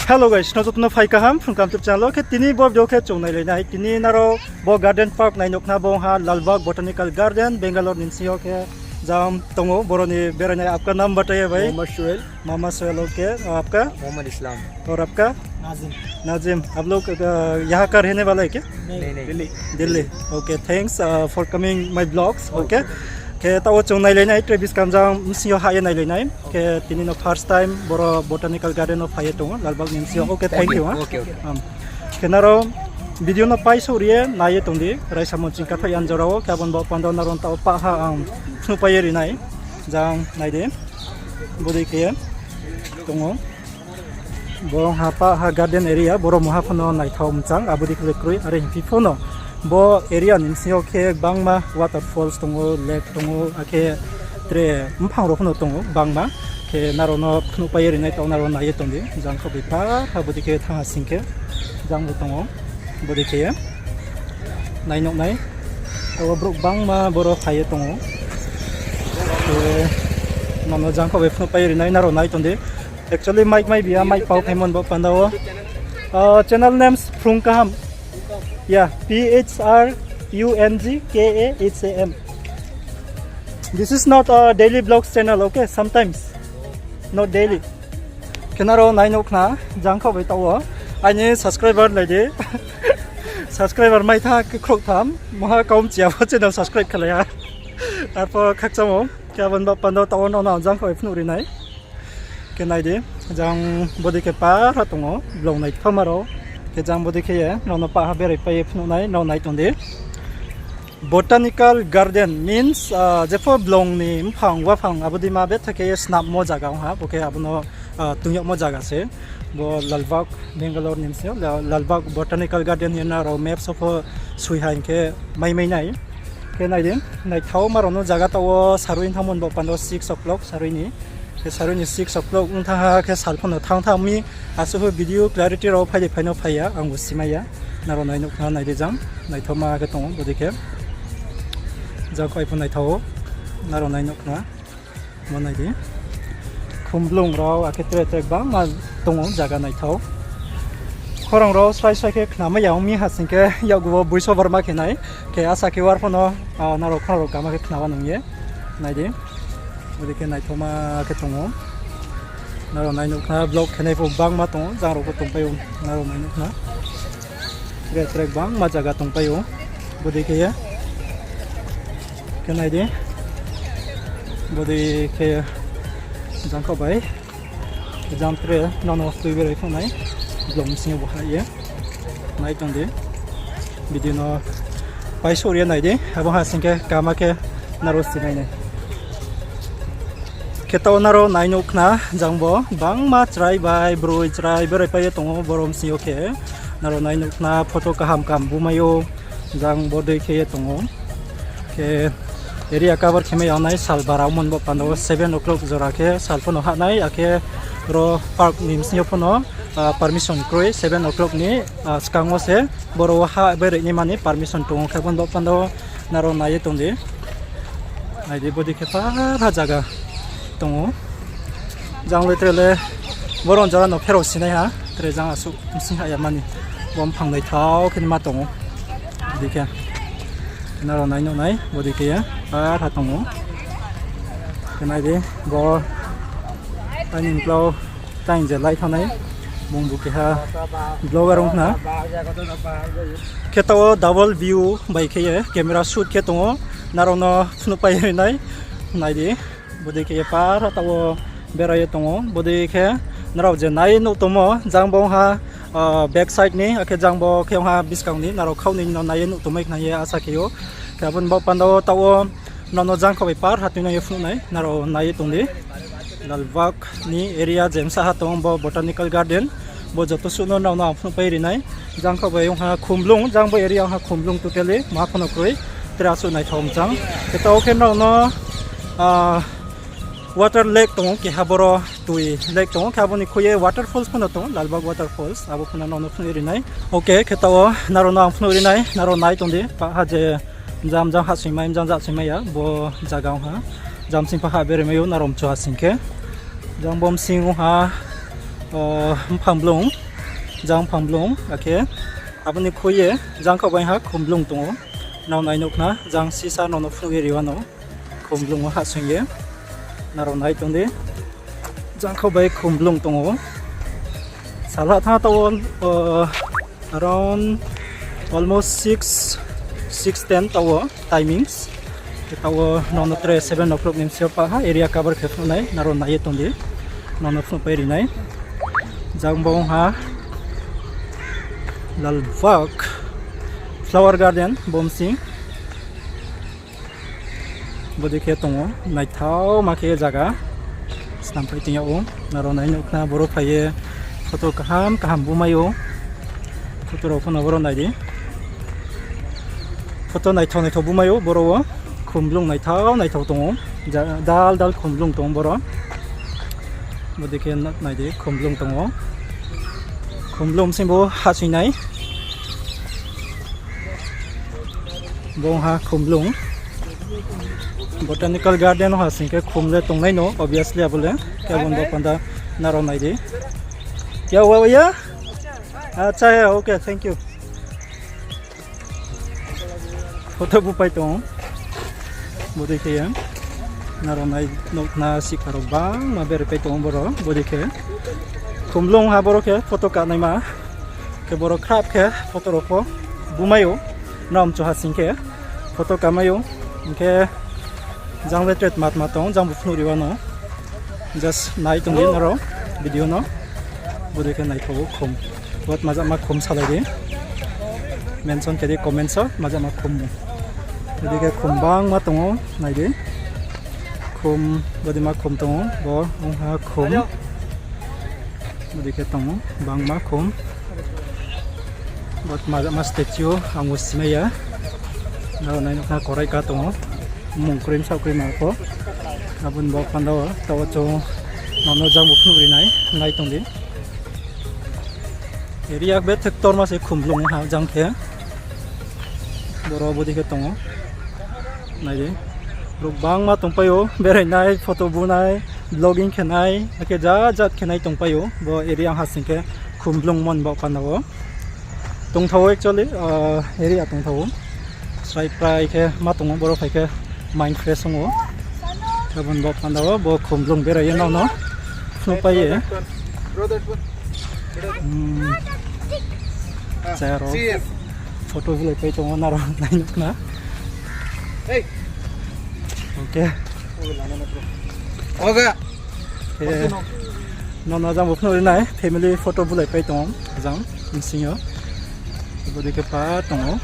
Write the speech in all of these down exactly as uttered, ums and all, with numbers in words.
Hello guys, no joto no phai kaham Phrung Kaham YouTube channel wo. Khe tini bo video khe chung nailai nai. Tini nrao bo garden park nai nuh khna, bo ha Lalbagh Botanical Garden, Bangalore ni bsing yo khe jang tong ou, boro ni berai nai. आपका नाम बताइए भाई। मोहम्मद सुहेल। मोहम्मद सुहेल, OK। आपका? मोहम्मद इस्लाम। और आपका? नाजिम। नाजिम, आप लोग, अ, यहाँ का रहने वाला है क्या? नहीं, नहीं। दिल्ली। Delhi. OK, thanks, uh, for coming my vlogs, OK। Khe taoh wo chung nailai nai, tre buskang jang bsing yo hah ye nailai nai. Khe tini no first time boro Botanical Garden wo phai ye tong ou, Lalbagh ni bsing yo, OK, thank you, ha. Khe nrao video no paisouh ri ye nai ye tong di, raisa mo ching kathaoh yan jora wo, khe abo ni baoh panda wo nrao no taoh wo pah ha ang phnuhpai ye ri nai, jang nai di, bodei khe ye tong ou. Bo ha pah ha garden area, boro mungha pho no naithao mchang, abo dei khe le kroi, are hingphi pho no bo area ni bsing yo khe gbangma waterfalls tong ou, lake tong ou, akhe tre mphang rao pho no tong ou gbangma. Khe nrao no phnuhpai ye ri nai, taoh nrao nai ye tong di, jang khaoh bai pah ha bodei khe thanng ha sing khe, jang bo tong ou, bodei khe ye nai nuh nai. Taoh wo brouh gbangma boro phai ye tong ou. Khe nrao no jang khaoh bai phnuhpai ye ri nai, nrao nai tong di. Actually mic mai bi ya, mic pao phaimo ni baoh panda wo. Uh, channel names Phrung Kaham. Yeah, P H R U N G K A H A M. This is not a daily vlogs channel, okay? Sometimes. Not daily. Khe nrao nai nuh khna, jang khaoh bai taoh wo. Aini subscriber nai di. Subscriber mai tha khrouhtham, mungha kaumchi ya pho channel subscribe khelai ha. Arpho khakchang ou, khe abo ni baoh panda wo taoh wo nrao no jang khaoh bai phnuh ri nai. Khe nai di, jang bodei khe pah ha tong ou, blong naithaoma rao. Khe jang bodei khe ye nrao no pah ha berai pai ye phnuh nai, nrao nai tong di. Botanical Garden means, ah, jepho blong ni mphang, waphang, abo dei ma betha khe ye snammo zaga ong ha, bo khe abo no, ah, tong yagmo zaga se. Bo Lalbagh, Bangalore ni bsing yo, La-, Lalbagh Botanical Garden hing ye nrao maps wo pho soi ha hing khe mai mai nai. Khe nai di, naithaoma rao no zaga taoh wo sarui thanngmo ni baoh panda wo six o'clock sarui ni. Khe sarui ni six o'clock ong thanng ha khe sal pho no thanng thanng mi, asuh pho video clarity rao phai de phai no phai ya, ang bo simai ya. Nrao nai nuh khna nai di jang, naithaoma khe tong ou bodei khe. Jang khaoh bai pho naithao ou, nrao nai nuh khna. Ma nai di. Khumblung rao, akhe tre tre gbangma tong ou zaga naithao. Khorang rao srai srai khe khnamai ya ong mi ha sing khe yakgu wo voice over ma khe nai. Khe asa khe war pho no, ah, nrao khorang rao kama khe khnama nung ye. Nai di. Bodei khe naithaoma khe tong ou. Nrao nai nuh khna, vlog khenai pho gbangma tong ou, jang rao pho tongpai ou, nrao nai nuh khna. Tre tre gbangma zaga tongpai ou. Bodei khe ye. Khe nai di. Bodei khe jang khaoh bai. Jang tre nrao no tui berai phnuh nai. Blong bsing yo bo ha ye. Nai tong di. Video no paisouh ri ye nai di. Abo ha sing khe kama khe nrao simai nai. Khe taoh nrao nai nuh khna, jang bo gbangma chrai bai broi chrai berai pai ye tong ou, boro bsing yo khe. Nrao nai nuh khna, photo kaham kaham bumai ou, jang bodei khe ye tong ou. Khe area cover khe mai ya nai, sal bara ongmo ni baoh panda wo seven o'clock jora khe sal pho no hah nai, akhe ro park ni bsing yo pho no, ah, permission kroi, seven o'clock ni, ah, skang wo se boro wo hah berai naima ni permission tong ou, khe abo ni baoh panda wo nrao nai ye tong di. Nai di, bodei khe pah ha zaga tong ou. Jang le tre le boro ni jora no pherao sinai ha, tre jang asuh bsing hah ya mani. Bo mphang naithao khe ni ma tong ou. Bodei khe nrao nai nuh nai, bodei khe ye pah ha tong ou. Khe nai di, bo aini uklau tang je lai thanngnai, bung bo keha vlogger ong khna. Khe taoh wo double view bai khe ye camera shoot khe tong ou, nrao no phnuhpai ri nai, nai di. Bodei khe ye pah ha taoh wo berai ye tong ou, bodei khe nrao je nai ye nuh tongmo, jang bo ong ha, ah, back side ni, akhe jang bo khe ong ha buskang ni, nrao khau ni no nai ye nuh tongmai khna ye asa khe ou. Khe abo ni baoh panda wo taoh wo nrao no jang khaoh bai pah ha tuinang ye phnuh nai, nrao nai ye tong di. Lalbagh ni area je bsa ha tong bo Botanical Garden, bo joto suh no nrao no ang phnuhpai ri nai. Jang khaoh bai ong ha Khumlung, jang bo area ong ha Khumlung totally, ma pho no kroi, tre asuh naithao mchang. Khe taoh khe nrao no, ah, water lake tong ou, keha boro tui lake tong ou, khe abo ni khui ye waterfalls pho no tong ou, Lalbagh waterfalls, abo pho no nrao no phnuh ri nai. Okay, khe taoh wo nrao no ang phnuh ri nai, nrao nai tong di, pah ha je mjang mjang hahsoingmai, mjang jahsoingmai ya, bo zaga ong ha. Jang bsing pha hah berai mai ou, nrao mchu ha sing khe. Jang bo bsing ong ha, Mphang blung, jang mphang blung, akhe abo ni khui ye jang khaoh bai ha khum blung tong ou. Nrao nai nuh khna, jang sisa nrao no phnuh ye ri wano. Khum blung wo hahsoing ye. Nrao nai tong di. Jang khaoh bai khum blung tong ou. Sala thanng taoh wo, around almost six, six ten taoh wo timings. Taoh wo nrao no tre seven o'clock ni bsing yo pah ha area cover khe phnuh nai, nrao nai ye tong di. Nrao no phnuh pai ri nai. Jang bo ong ha Lalbagh Flower Garden, bo bsing. Bodei khe tong ou, naithaoma khe zaga. Snampai tong yag ou, nrao nai nuh khna boro phai ye photo kaham kaham bumai ou. Photo rao pho no boro nai di. Photo naithao naithao bumai ou boro wo. Khumblung naithao naithao tong ou. Dal dal khumblung tong ou boro. Bodei khe nai di, khumblung tong ou. Khumblung bsing bo hahsoing nai. Bo ong ha khumblung. Botanical garden wo ha sing khe khum le tongnai no, obviously abo le. Khe abo ni bo panda nrao nai di. Acha, okay, thank you. Photo bupai tong ou. Bodei khe ye. Nrao nai nuh khna sihkhla rao bangma berai pai tong ou boro. Bodei khe. Khumblung ha boro khe photo kanaima. Khe boro khrap khe photo rao pho bumai ou. Nrao mchu ha sing khe photo kamai ou. Hing khe jang le tre tma tma tong, jang bu phnuh ri wano. Just nai tong di nrao video no. Bodei khe naithao ou khum. Bo tma jama khum salai di. Mention khe di comments wo, tma jama khum. Bodei khe khum bangma tong ou, nai di. Khum, bodei ma khum tong ou, bo ong ha khum. Bodei khe tong ou, bangma khum. Bo tma jama statue, ang bo simai ya. Nrao nai nuh khna korai ka tong ou. Mung kroi bsaoh kroi ma pho. Abo ni bo panda wo, taoh wo chung nrao no jang bu phnuh ri nai, nai tong di. Area bethe ktorma se khumblung ha jang khe. Boro bodei khe tong ou. Nai di. Brouh bangma tongpai ou, berai nai, photo bu nai, vlogging khe nai, akhe jat jat khe nai tongpai ou. Bo area ha sing khe khumblung mo ni bo panda wo. Tongthao ou actually, area tongthao ou. Srai prai khe ma tong ou, boro phai khe mind fresh ong ou. Khe abo ni bo panda wo bo khumblung berai ye nrao no phnuhpai ye. Chaya rao photo bulaipai tong ou, nrao nai nuh khna. Okay. Nrao no jang bu phnuh ri nai, family photo bulaipai tong ou, jang bsing yo. Bodei khe pa tong ou.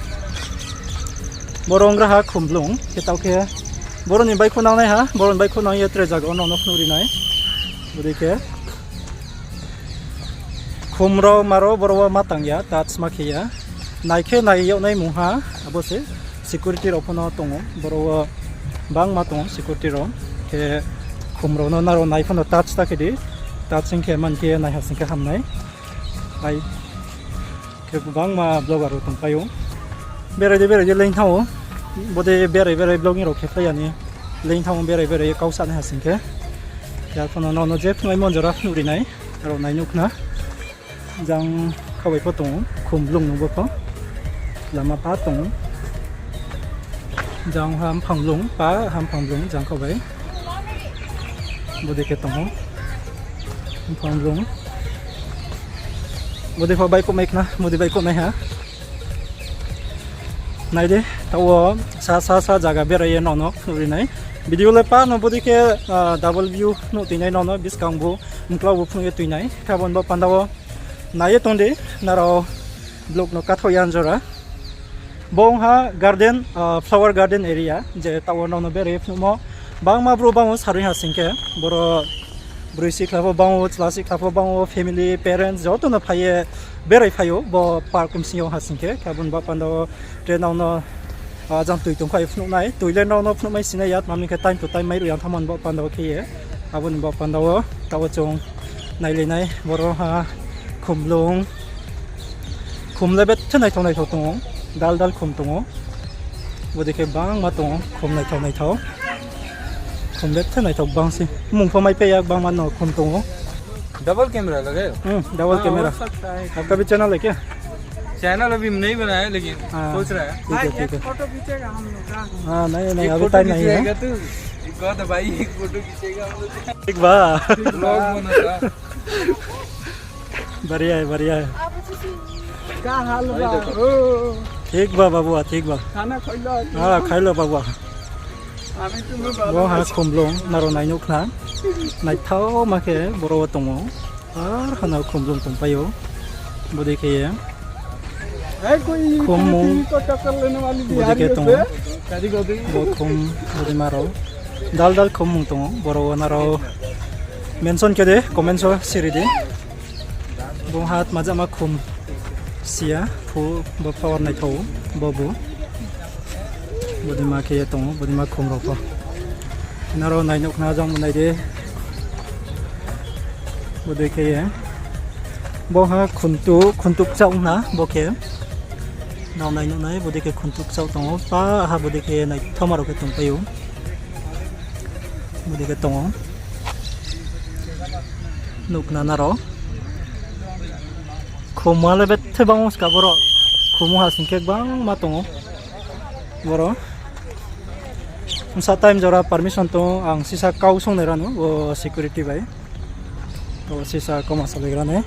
Boro ong gra ha khumblung, khe taoh khe boro ni baihkhouh nangnai ha, boro ni baihkhouh nang ye tre zaga wo nrao no phnuh ri nai. Bodei khe khum rao ma rao boro wo ma tang ya, touch ma khe ya. Nai khe nai yag nai mungha, abo se security rao pho no tong ou, boro wo bangma tong ou security rao. Khe khum rao no nrao nai pho no touch ta khe di, touch hing khe man khe naiha sing khe ham nai. Ai, khe bangma vlogger rao tongpai ou. Berai de berai de leing thanng ou. Bodei berai berai vlogging rao khe phlai ya ni. Leing thanng ou berai berai kau sa naiha sing khe. Khe arphuh no nrao no je phnuh ai mon jora phnuh ri nai. Nrao nai nuh khna. Jang khaoh bai pho tong ou. Khumblung no bo pho. Lama pa tong ou. Jang ha mphang blung, pa ha mphang blung, jang khaoh bai. Bodei khe tong ou. Mphang blung. Bodei pho baihkhouh mai khna, bodei baihkhouh nai ha. Nai di, taoh wo sa sa sa zaga berai ye nrao no phnuh ri nai. Video le pa no bodei khe double view phnuh toi nai nrao no, buskang bu mklau bu phnuh ye toi nai. Khe abo ni bo panda wo nai ye tong di, nrao vlog no kathaoh ya jora. Bo ong ha garden, flower garden area, je taoh wo nrao no berai ye phnuhmo. Bangma brouh bang ou, sarui ha sing khe, boro broi sikhla pho bang ou, chla sikhla pho bang ou, family, parents, joto no phai ye berai phai ou, bo park bsing yo ha sing khe, khe abo ni bo panda wo tre nrao no jang toi tongkha ye phnuh nai, toi le nrao no phnuh mai si nai ya, tma hing khe time to time mairuh ya thanngmo ni bo panda wo khe ye, abo ni bo panda wo, taoh wo chung nailai nai, boro ha khumblung, khum le bethe naithao naithao tong ou, dal dal khum tong ou, bodei khe bangma tong ou, khum naithao naithao, khum bethe naithao bang se, mung pho maipai ya, bangma no khum tong ou. Double camera लगाए हो? हम्म, डबल हाँ, कैमरा। हो सकता है। आपका भी चैनल है क्या? चैनल अभी नहीं बनाया, लेकिन हाँ, सोच रहा है। ठीक है, भाई, ठीक एक है। फोटो खींचेगा हम लोग का? हाँ, नहीं, नहीं, एक अभी फोटो टाइम नहीं है। खींचेगा तू? एक बात है भाई, एक फोटो खींचेगा हम लोग का। एक बार। व्लॉग बना था। बढ़िया है, बढ़िया है। का हाल बा? ओ। ठीक बा बाबुआ, ठीक बा। खाना खैलो? हाँ, खैलो बाबुआ। Bo ha khumlung, nrao nai nuh khna. Naithaoma khe boro wo tong ou. Ar hano khumlung tongpai ou. Bodei khe ye. Khum mung, bodei khe tong ou. Bo khum, bodei ma rao. Dal dal khum mung tong ou. Boro wo nrao mention khe di, comment wo siri di. Bo ha tma jama khum si ya, phu bo flower naithao, bo bo. Bodei ma khe ye tong ou, bodei ma khum rao pho. Nrao nai nuh khna jang nai di. Bodei khe ye. Bo ha khuntu, khuntu kchaoh na, bo khe. Nrao nai nuh nai, bodei khe khuntu kchaoh tong ou, pa ha bodei khe naithaoma rao khe tongpai ou. Bodei khe tong ou. Nuh khna nrao. Khumma le bethe bang ou ska boro. Khumung ha sing khe gbangma tong ou. Boro. Bsa time jora permission tong ou, ang sisa kau song nai rano, bo security bai. Bo sisa kau ma salai rano.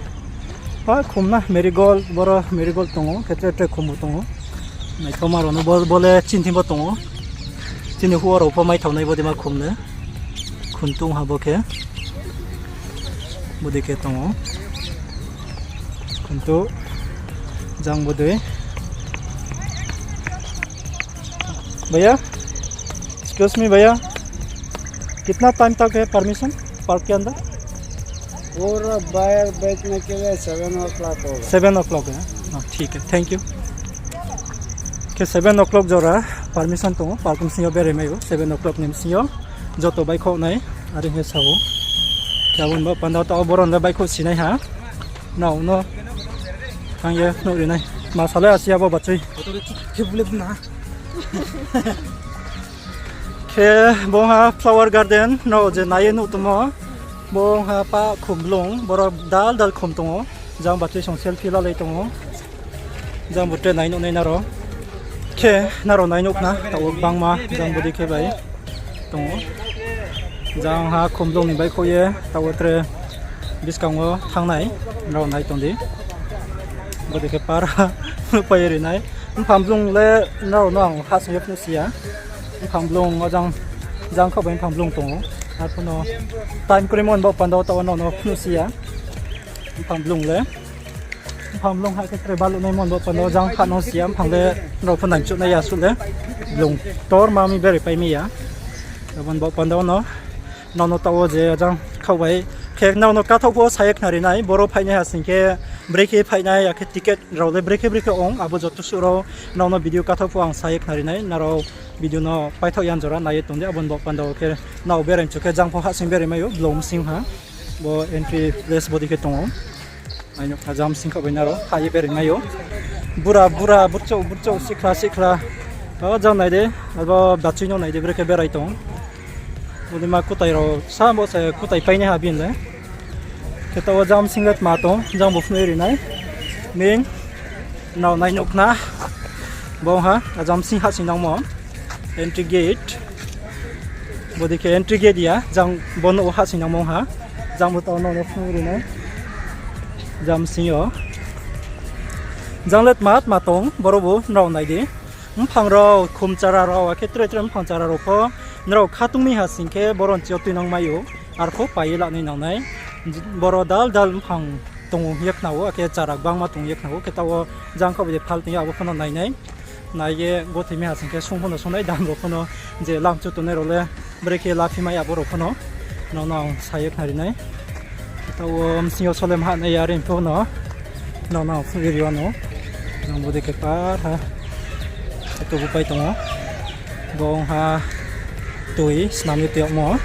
Ha, khum na, marigold, boro marigold tong ou, khe tre tre khum bo tong ou. Naithaoma rao no, bo, bo le chini thing bo tong ou. Chini houh rao pho maithao nai bodei ma khum le. Khuntu ha bo khe. Bodei khe tong ou. Khuntu. Jang bodei. भैया, excuse मी भैया, कितना टाइम तक है permission park के अंदर? पूरा बाहर बैठने के लिए सेवन ओ क्लॉक होगा। सेवन ओ क्लॉक है? हाँ, ठीक है, thank you। Khe seven o'clock jora permission tong ou, park bsing yo berai mai ou, seven o'clock ni bsing yo joto baihkhouh nai, are khe sa ou. Khe abo ni baoh panda wo taoh boro no le baihkhouh si nai ha. Nrao no thanng ye nuh ri nai. Ma salai asi abo bachoi. Khe bung ha flower garden, nrao je nai ye nuh tongmo. Bung ha pa khumlung, boro dal dal khum tong ou. Jang bachoi song selfie lalai tong ou. Jang bo tre nai nuh nai nrao. Khe nrao nai nuh khna, taoh wo gbangma, jang bodei khe bai tong ou. Jang ha khumlung ni baihkhouh ye, taoh wo tre buskang wo thanng nai, nrao nai tong di. Bodei khe para nuhpai ye ri nai. Mphang blung le nrao no ang hahsoing ye phnuh si ya. Mphang blung o jang, jang khaoh bai mphang blung tong ou. Arphuh no time kroimo ni baoh panda wo taoh wo nrao no phnuh si ya. Mphang blung le. Mphang blung ha khe tre baluh naimo ni baoh panda wo jang hah no si ya, mphang le nrao pho nangchouh nai ya suh le. Blung ktorma mi berai pai mi ya. Abo ni baoh panda wo no nrao no taoh wo je jang khaoh bai. Khe nrao no kathaoh pho sa ye khnari nai, boro phaihnai ha sing khe brekhe phaihnai, akhe ticket rao le brekhe brekhe ong, abo joto suh rao nrao no video kathaoh pho ang sa ye khnari nai, nrao video no paithaoh yan jora nai ye tong di, abo ni baoh panda wo khe nrao berai mchu khe jang pho hahsoing berai mai ou, blung bsing ha. Bo entry place bodei khe tong ou. Nai nuh kha jang bsing khaoh bai nrao hah ye berai mai ou. Bura bura, burchouh burchouh, sikhla sikhla. O jang nai di, abo bachoi no nai di, brekhe berai tong. Bodei ma kutai rao sa bo se kutai painai ha bini le. Khe taoh wo jang bsing le tma tong, jang bo phnuh ye ri nai. Ning, nrao nai nuh khna. Bo ha, a jang bsing hahsoing nangmo. Entry gate. Bodei khe entry gate ya, jang bo nouh wo hahsoing nangmo ha. Jang bo taoh no phnuh ye ri nai. Jang bsing yo. Jang le tma tma tong, boro bo nrao nai di. Mphang rao, khum chara rao, akhe tre tre mphang chara rao pho, nrao khatung mi ha sing khe boro ni chi yo tuinang mai ou, arphuh pai ye lanai nangnai. Boro dal dal mphang tong ou hing ye khna ou, akhe chara gbangma tong ye khna ou, khe taoh wo jang khaoh bai de phal tong ye abo pho no nai nai. Nai ye gothoi mi ha sing khe sung pho no sung nai, dam rao pho no je lamchu tongnai rao le brekhe laphi mai abo rao pho no nrao no ang sa ye khnari nai. Taoh wo bsing yo sole maha nai ya, are pho no nrao no ang phnuh ye ri ou no. Jang bodei khe par ha. Khe to bo pai tong ou. Bo ong ha tui snam ye tong yagmo.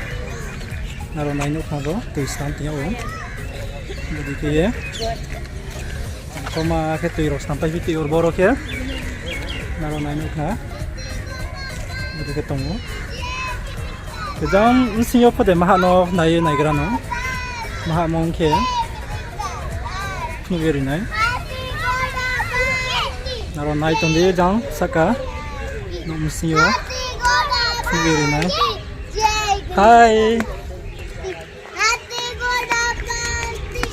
Nrao nai nuh khna bo tui snam tong yag ou. Bodei khe ye. Toma khe tui rao snam pai phi tui or boro khe. Nrao nai nuh khna. Bodei khe tong ou. Khe jang bsing yo pho de maha no nai ye naigra no. Maha mong khe. Phnuh ye ri nai. Nrao nai tong di jang sahka. Nouh bsing yo. Phnuh ye ri nai. Hi.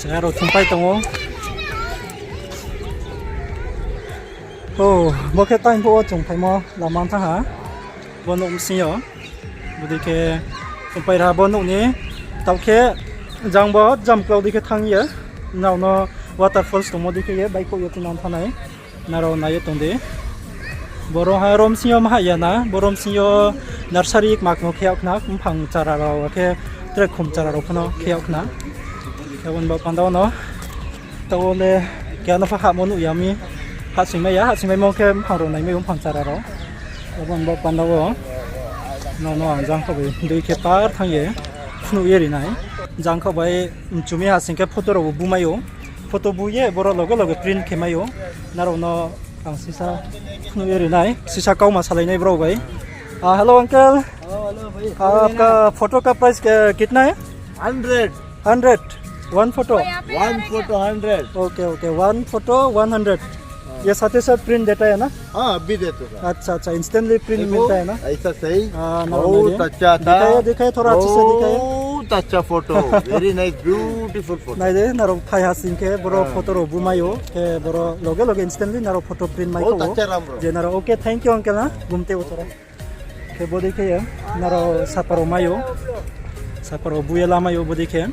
Chaya rao thungpai tong ou. O, bo khe tang phuh wo chung phaimo lama thanng ha. Bo nouh bsing yo. Bodei khe thungpai ra bo nouh ni. Taoh khe jang bo jam klau dei khe thanng ye. Nrao no waterfalls tongmo dei khe ye baihkhouh ye tinang thanng nai. Nrao nai ye tong di. Boro ha rom sing yo mahah ya na, bo rom sing yo nursery kma kma khe yag khna, mphang chara rao, akhe tre khum chara rao phano khe yag khna. Khe abo ni baoh panda wo no, taoh wo le keha no pha hahmo nuh ya mi, hahsoingmai ya, hahsoingmaimo khe mphang rao naimai ou, mphang chara rao. Abo ni baoh panda wo, no, no, ang jangkhaoh bai dei khe par thanng ye, phnuh ye ri nai. Jangkhaoh bai mchu mi ha sing khe photo rao bo bumai ou. Photo bu ye boro loge loge print khe mai ou. Nrao no ang sisa phnuh ye ri nai, sisa kauma salai nai brao bai. Hello uncle, आपका फोटो का प्राइस कितना है? Hundred. Hundred. One photo. One photo hundred. Okay okay, one photo one hundred. ये साथ ही साथ प्रिंट देता है ना? हाँ, अभी दे दूंगा। अच्छा अच्छा, इंस्टेंटली प्रिंट मिलता है ना? ऐसा सही। बहुत अच्छा था। दिखाइए दिखाइए, थोड़ा अच्छे से दिखाइए। बहुत अच्छा photo, very nice, beautiful photo. Nai di, nrao phai ha sing khe boro photo rao bumai ou, khe boro loge loge instantly nrao photo print mai kho ou. Je nrao, okay, thank you uncle ha, gumte utora. Khe bodei khe ye nrao sapa rao mai ou, sapa rao bu ye lamai ou bodei khe.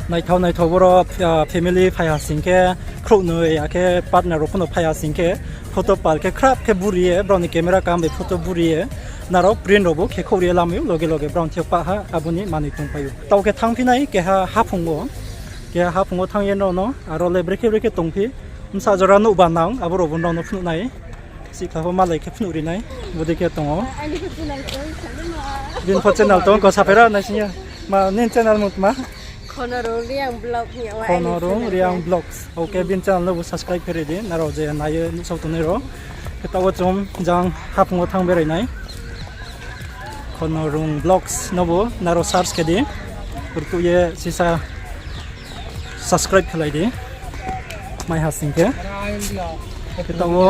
Naithao naithao boro, family phai ha sing khe, khrouhnoi akhe partner rao phano phai ha sing khe, photo pal khe khrap khe buri ye, brao ni camera kaham bai photo buri ye, nrao print rao bo khe khouhri ye lamai ou, loge loge brao ni thing yo pah ha, abo ni manoi tongpai ou. Taoh khe thanngphi nai keha haphung wo, keha haphung wo thanng ye nrao no, aro le brekhe brekhe tongphi, bsa jora nouhba nang, abo rao bo nrao no phnuh nai. Sihkhla pho malai khe phnuh ri nai, bodei khe tong ou. Bini pho channel tong ou, ko saphai ra nai sing ya. Ma, nini channel mung tma? Khonarung Reang Vlogs. Okay, bini channel no bo subscribe khe ri di, nrao je nai ye nuhsao tongnai rao. Khe taoh wo chung jang haphung wo thanng berai nai. Khonarung Vlogs no bo nrao search khe di. Rtuh ye sisa subscribe khelai di. Mai ha sing khe. Khe taoh wo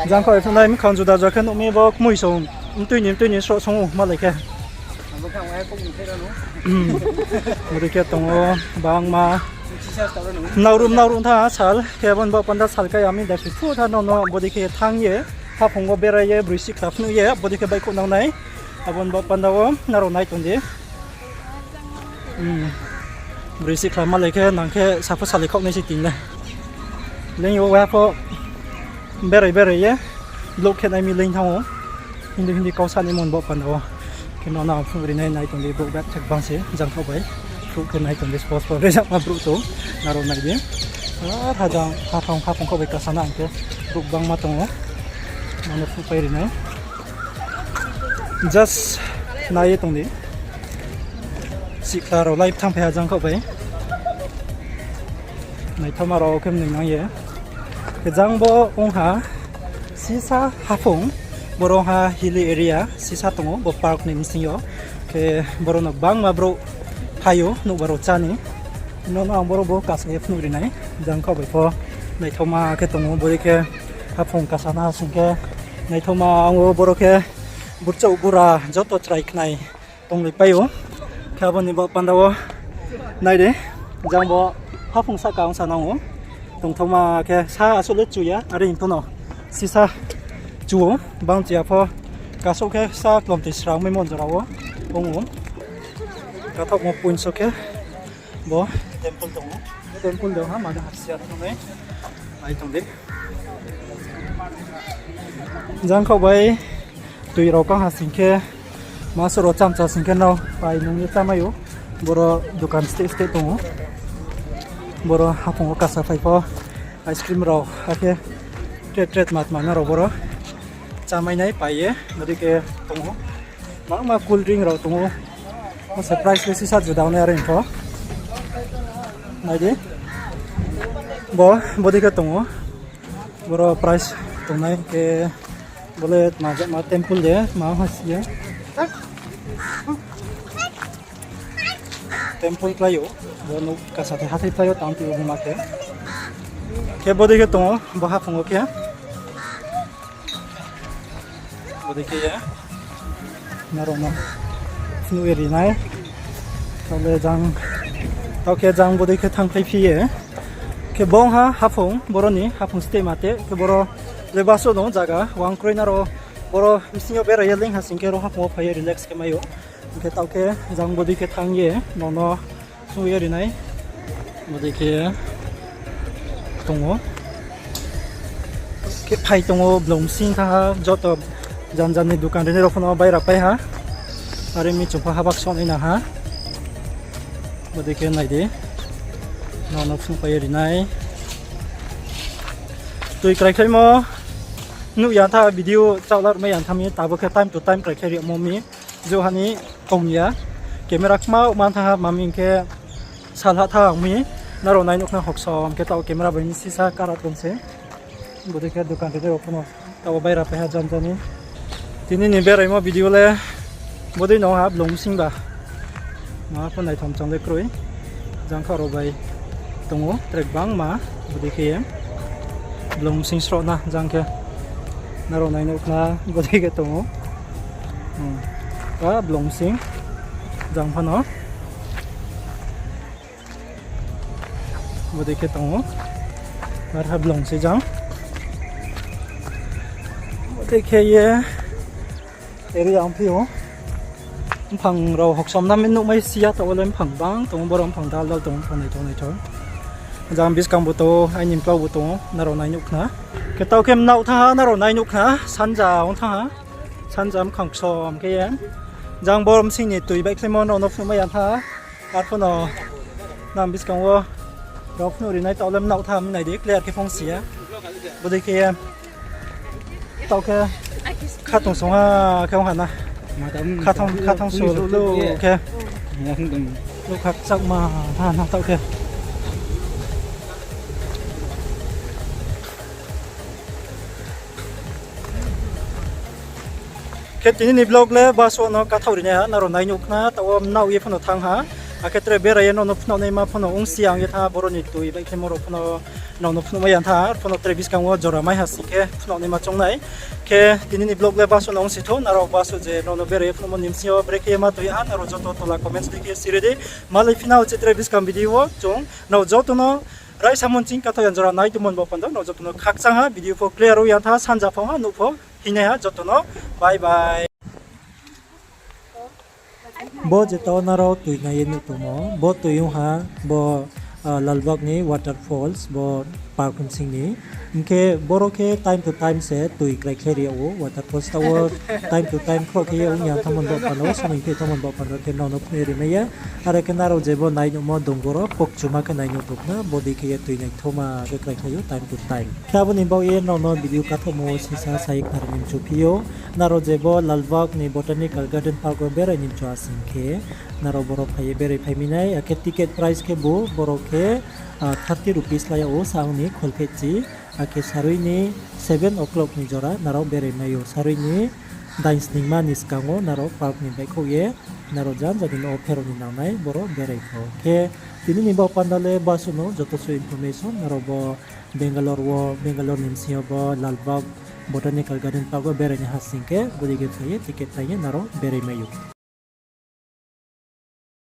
jangkhaoh bai phnuh nai, mkhang juda juda khe nuh mi bo kmui song. Mtui ni, mtui ni sroh song ou malai khe. Bodei khe tong ou, bangma. Mnaoruh mnaoruh tha sal, khe abo ni baoh panda sal kai ya mi dasi phu tha no no bodei khe thanng ye, haphung wo berai ye, broi sihkhla phnuh ye, bodei khe baihkhouh nang nai. Abo ni baoh panda wo nrao nai tong di. Broi sihkhla malai khe nang khe sapho salai khaoh nai se tini le. Leing yo wa pho berai berai ye vlog khe nai mi leing thanng ou. Hindi hindi kau sa ni mon bo panda wo. Khe no nang phnuh ri nai, nai tong di, brouh bag thek bang se jangkhaoh bai. Brouh khe nai tong di, spo spo rejak ma brouh tong. Nrao nai di. Ar ha jang haphung haphung khaoh bai kasa na hing khe brouh bangma tong ou. Nang no phnuhpai ri nai. Just nai ye tong di. Sihkhla rao live thanngphai ha jangkhaoh bai. Naithaoma rao khe mnoi nang ye. Khe jang bo ong ha sisa haphung, boro ha hilly area sisa tong ou, bo park ni bsing yo. Khe boro no gbangma brouh phai ou, nouhba rao chá ni. No no ang boro bo kasa ye phnuh ri nai, jangkhaoh bai pho naithaoma khe tong ou, bodei khe haphung kasa na sing khe naithaoma ang ou boro khe burchouh bura joto chrai khnai tonglai pai ou. Khe abo ni baoh panda wo nai di, jang bo haphung sahka ong sa nang ou. Tongthaoma khe sa asuh le chu ya, are hing pho no sisa chu ou, bang chu ya pho kasouh khe sa klomtoi srang mai mon jora wo ong ou. Kathaohmo point so khe bo temple tong ou. Temple de ha mada hapsi ya thanng nai. Nai tong di. Jangkhaoh bai tui rao kang ha sing khe, ma suh rao chamcha sing khe nrao pai nung ye chámai ou. Boro dukan steh steh tong ou. Boro haphung wo kasa phai pho ice cream rao, akhe tre tre tma tma nrao boro chámai nai pai ye, bodei khe tong ou. Bangma cool drink rao tong ou. Bo se price le sisa juda nai are pho. Nai di. Bo, bodei khe tong ou. Boro price tongnai khe bo le tma jatma temple de, tma ha si ye. Temple klái ou. Bo nouh kasa thai hathái phlai yo tang tui o buma khe. Khe bodei khe tong ou, bo haphung wo khe. Bodei khe ye. Nrao no phnuh ye ri nai. Taoh le jang, taoh khe jang bodei khe thanngphaiphi ye. Khe bongha haphung, boro ni haphung steh ma te, khe boro le bus wo dong zaga, uang kroi nrao boro bsing yo berai ye leing ha sing khe ro haphung wo phai ye relax khe mai ou. Hing khe taoh khe jang bodei khe thanng ye, nrao no phnuh ye ri nai. Bodei khe tong ou. Khe phai tong ou, blong bsing thanng ha, joto jan jan ni dukan rinai rao pho no baira pai ha. Are mi chung pho habak soh nai nang ha. Bodei khe nai di. Nrao no phnuhpai ye ri nai. Tui kraikhlaimo nuh ya tha video chaohla mai ya tha mi, tabo khe time to time kraikhlai rimo mi. Jouha ni tong ya. Camera kma man thanng ha, ma mi hing khe salha thanng mi. Nrao nai nuh khna hoksom khe taoh camera bai ni sisa kara tong se. Bodei khe dukan rinai rao pho no taoh baira pai ha jan jan ni. Tini ni beraimo video le bodei no ha, blong bsing ba. Ma pho naithom chang le kroi. Jang kha rao bai tong ou, tre gbangma, bodei khe ye. Blong bsing sroh na jang khe. Nrao nai nuh khna, bodei khe tong ou. Hmm. Ba blong bsing. Jang pha no. Bodei khe tong ou. Ar ha blong se jang. Bodei khe ye. Eri ang phi ou. Mphang rao hoksom na mi nuhmai si ya, taoh wo le mphang bang tong ou, boro mphang dal dal tong ou, mphang naithao naithao. Jang buskang bu tong ou, aini mklau bu tong ou, nrao nai nuh khna. Khe taoh khe mnaoh thanng ha, nrao nai nuh khna, sanja ong thanng ha. Sanja mkhang ksom khe ye. Jang boro bsing ni tui baihkhlaimo nrao no phnuhmai ya tha. Arphuh no nang buskang wo rao phnuh ri nai, taoh le mnaoh tha mi nai di, clear khe phong si ya. Bodei khe ye. Taoh khe khatungsung ha khe ong ha na. Khathang, khathang su lu lu khe. Lu khakchangma ha na taoh khe. Khe tini ni vlog le bus wo no kathaoh ri nai ha, nrao nai nuh khna, taoh wo mnaoh ye pho no thanng ha. Akhe tre berai ye nrao no phnuh naima pho no ong si ang ye tha, boro ni tui baihkhlaimo rao pho no nrao no phnuhmai ya tha, pho no tre buskang wo jora mai ha sing khe phnuh naima choung nai. Khe tini ni vlog le bus wo no ong si thou, nrao bus wo je nrao no berai ye phnuhmo ni bsing yo brekhe ye ma tui ha, nrao joto tola comments dei khe siri di. Malai phi na uchih tre buskang video wo chung nrao joto no raisa mon ching kathaoh ya jora nai tongmo ni baoh panda, nrao joto no khakchang ha, video pho clear ong ya tha, sanja pho ha, nuh pho hinai ha, joto no bye bye. Bo je taoh nrao tui nai ye nuh tongmo, bo tui ong ha, bo, ah, Lalbagh ni waterfalls, bo park bsing ni. Hing khe boro khe time to time se tui kraikhlai ri yag ou, waterfalls taoh wo time to time khroh khe ye ong ya thanngmo ni baoh panda, somoi khe thanngmo ni baoh panda khe nrao no phnuh ye ri mai ya. Are khe nrao je bo nai nuhmo dongor wo pokchuma khe nai nuh tong khna, bodei khe ye tui naithaoma khe kraikhlai ou time to time. Khe abo ni baoh ye nrao no video kathaohmo wo sisa sa ye khnari ni mchu phi ou. Nrao je bo Lalbagh ni Botanical Garden Park wo berai ni mchu ha sing khe, nrao boro phai ye berai phai mi nai, akhe ticket price khe bo boro khe, ah, thirty rupees la yag ou, saong ni kholphehchi, akhe sarui ni seven o'clock ni jora nrao berai mai ou, sarui ni dainsningma ni skang wo nrao park ni baihkhouh ye, nrao jan jani no pherao ni nangnai boro berai pho. Khe tini ni baoh panda le bus wo no joto suh information, nrao bo Bangalore wo, Bangalore ni bsing yo bo Lalbagh Botanical Garden Park wo berai ni ha sing khe, bodei khe phai ye ticket tang ye nrao berai mai ou.